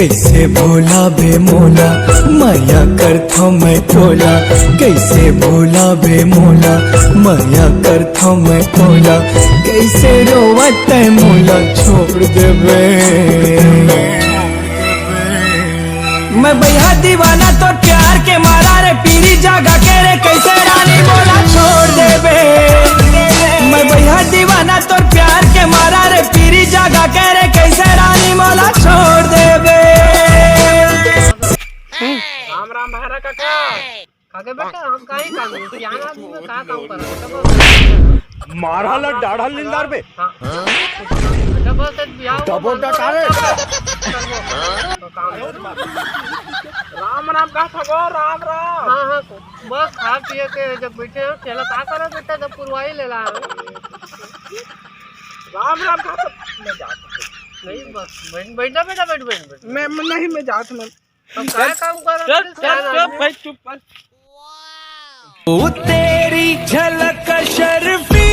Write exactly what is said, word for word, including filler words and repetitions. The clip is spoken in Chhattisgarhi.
कैसे भुलाबे मोला, मया करथव मैं तोला। कैसे भुलाबे मोला, मया करथव मैं तोला। कैसे रोवत तैं मोला छोड़ देबे। मैं बइहा दीवाना तोर प्यार के मारा रे, पीरी जागा के रे, कैसे रानी मोला छोड़ देबे। मैं बइहा दीवाना तोर प्यार के मारा रे, पीरी जागा के रे, कैसे रानी मोला छोड़ देबे। राम राम महारा काका। काके बेटा, हम काहे काम में, सियान आदमी में का काम करत? मारा ला डाढ़ा लिंदार बे। हाँ। बेटा, बस एक बिहाव दबो डटारे। राम राम का थगो, राम राम। हाँ, हाँ, बस खा पिए के जब बैठे हो, ठेला का करे बेटा, जब पुरवाई लेला है। राम राम का थगो। मैं जात हूँ। नहीं, बस बैठ, बैठ जा बेटा, बैठ, बैठ, बैठ। मैं, मैं नहीं, मैं जात हूँ। अब का काम करत चल, है, चल, चल, भाई, चुप कर। ओ तेरी झलक शर्फी।